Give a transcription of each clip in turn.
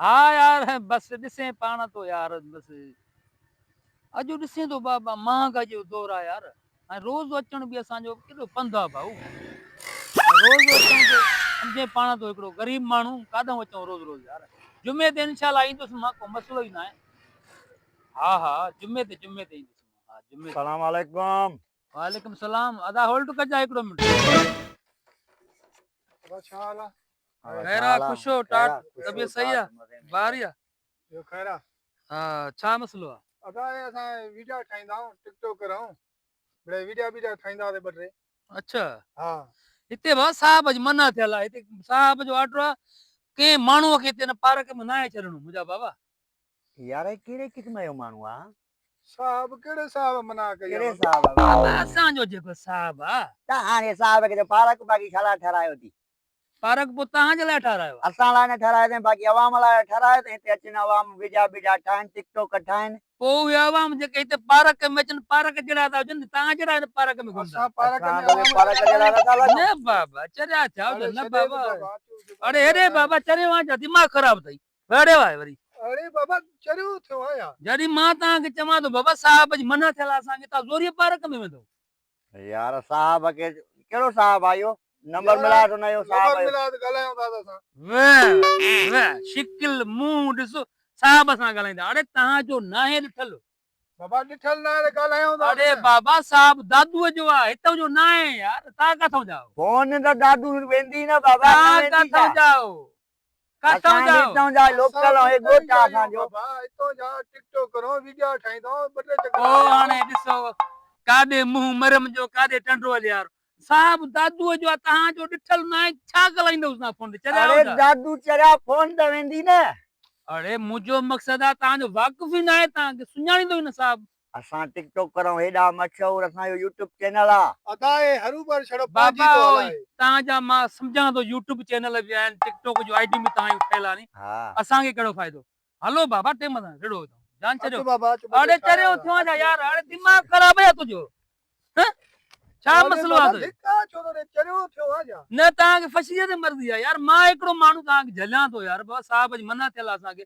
ها يار بس ڏسين پاڻ ٿو يار بس اڄ ڏسين ٿو بابا مهانگائي جو دور آ يار ۽ روز اچڻ به اسان جو ڪيڏو پنڌ آ ڀائو روز اچون ته سمجهين پاڻ ٿو هڪڙو غريب ماڻهو ڪاڏانهن اچون روز روز يار جمعي تي انشاء الله ايندس مان ڪو مسئلو ئي ناهي ها ها جمعي تي جمعي تي ايندس مان ها جمعي تي. سلام عليڪم. وعليڪم سلام ادا هولڊ ڪجا هڪڙو منٽ. ادا ڇا حال آ؟ خير آ خوش هو ٽاٽ طبيعت صحيح آ باري آ. ٻيو خير آ. ها ڇا مسئلو آ؟ ادا اي اسان ويڊيا ٺاهيندا آهيون ٽڪ ٽاڪر آهيون بڙي ويڊيا بيڊيا ٺاهيندا هئاسين ٻه ٽي. اڇا ها هتي ڀا صاحب جي منع ٿيل آ هتي صاحب جو آرڊر آ ڪنهن ماڻهو کي هتي هن پارڪ ۾ ناهي ڇڏڻو منهنجا بابا. يار هي ڪهڙي قسم جو ماڻهو آ. صاحب ڪهڙي صاحب منع ڪئي آ ڪهڙي بابا. صاحب بابا اسان جو جيڪو صاحب آ. ته هاڻي صاحب کي ته پارڪ باقي ڇا لاء ٺهرايو ٿي. پارڪ پوء توهان جي لاء ٺهرايو آ. اسان لاء نه ٺهرايو اٿئين باقي عوام لاء ٺهرايو اٿئين هتي اچن عوام ويڊيا بيڊيا ٺاهن ٽڪ ٽاڪ ٺاهن. پوء اهي عوام جيڪي هتي پارڪ ۾ اچن پارڪ جهڙا ٿا هجن توهان جهڙا هن پارڪ ۾ گهمندا. اسان پارڪ اسان ۾ به عوام پارڪ جهڙا جهڙا نٿا لڳون. نه بابا چريا ٿيا هجو اڙي نه ڇڏي بابا بابا اڙي هيڏي بابا چريو آهين ڇا دماغ خراب اٿئي وڙي واء وري. اڙي بابا چريو ٿيو آهيان يا. جڏهن مان توهان کي چوان ٿو بابا صاحب جي منع ٿيل آهي اسان کي توهان زوريء پارڪ ۾ ويندؤ. يار صاحب کي ڪهڙو صاحب آ اهو نمبر ملاء ٿو نه اهو صاحب نمبر ملاء ته ڳالهايون ٿا اسان. واه واه شڪل منهن ڏس صاحب سان ڳالهائيندا اڙي توهان جو ناهي ڏٺل. بابا ڏٺل ناهي ته ڳالهايون ٿا. اڙي بابا صاحب دادوء جو آ هتئون جو ناهي يار توهان ڪاٿئون جا آهو. فون ته دادو ويندي نه بابا نه توهان ويندي ڇا. ڪاٿئون جا آهو. ڪاٿئون اسان به جا هتئون جا لوڪل آهيون هي ڳوٺ آ اسان جو. بابا هتئون جا ٽڪ ٽاڪ ڪرون ويڊيا ٺاهيندا آهيون ٻه ٽي چڪر پوء هاڻي ڏسو ڪاڏي منهن مرم جو ڪاڏي ٽنڊو الهيار. صاحب دادوء جو آ توهان جو ڏٺل ناهي ڇا ڳالهائيندؤس تان فون تي چريا اڙي آهيو ڇا. دادو چريا فون ته ويندي نه. اڙي منهنجو مقصد آ توهان جو واقف ئي ناهي توهان کي سڃاڻيندو ئي نه صاحب. اسان ٽڪ ٽاڪ ڪرون هيڏا مشهور اسان جو يوٽيوب چينل آ. ادا هي هروڀر ڇڙو پنهنجي بابا ٿو او هلائي. توهان جا مان سمجهان ٿو يوٽيوب چينل به آهن ٽڪ ٽاڪ جون I ڊيون به توهان جون ٺهيل آهن اسان کي ڪهڙو فائدو هلو بابا ٽيم سان رڙو هتان جان ڇڏيو اچ بابا اچ ٻه ٽي اڙي چريو ٺاهيا ٿيو آهين ڇا اچ يار اڙي دماغ خراب آهي تنهنجو هه ڇا اڙي مسئلو بابا آهي تنهنجو ڌڪا ڇو ٿو ڏي چريو ٿيو آهين ڇا. نه توهان کي فشيء تي مرضي آهي يار مان هڪڙو ماڻهو توهان کي جهليان ٿو يار بابا صاحب جي منع ٿيل آهي اسان کي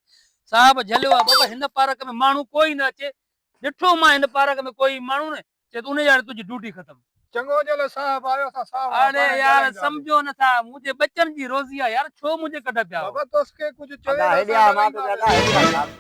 صاحب جهليو آهي بابا هن پارڪ ۾ ماڻهو ڪوئي نه اچي ڏٺو مان هن پارڪ ۾ ڪوئي ماڻهو نه چئي ته ان جاڙي تنهنجي ڊيوٽي ختم. چڱو جل صاحب آيو اسان صاحب سان اڙي پاڻ يار ڳالهائينداسين. سمجهو نه ٿا منهنجي ٻچن جي روزي آ يار ڇو منهنجي ڪڍ پيا آهو. بابا توسکي ڪجهه چوي ادا ته هيڏي اسان آ مان توکي ادا ڳالهائينداسين. هيڏي آ.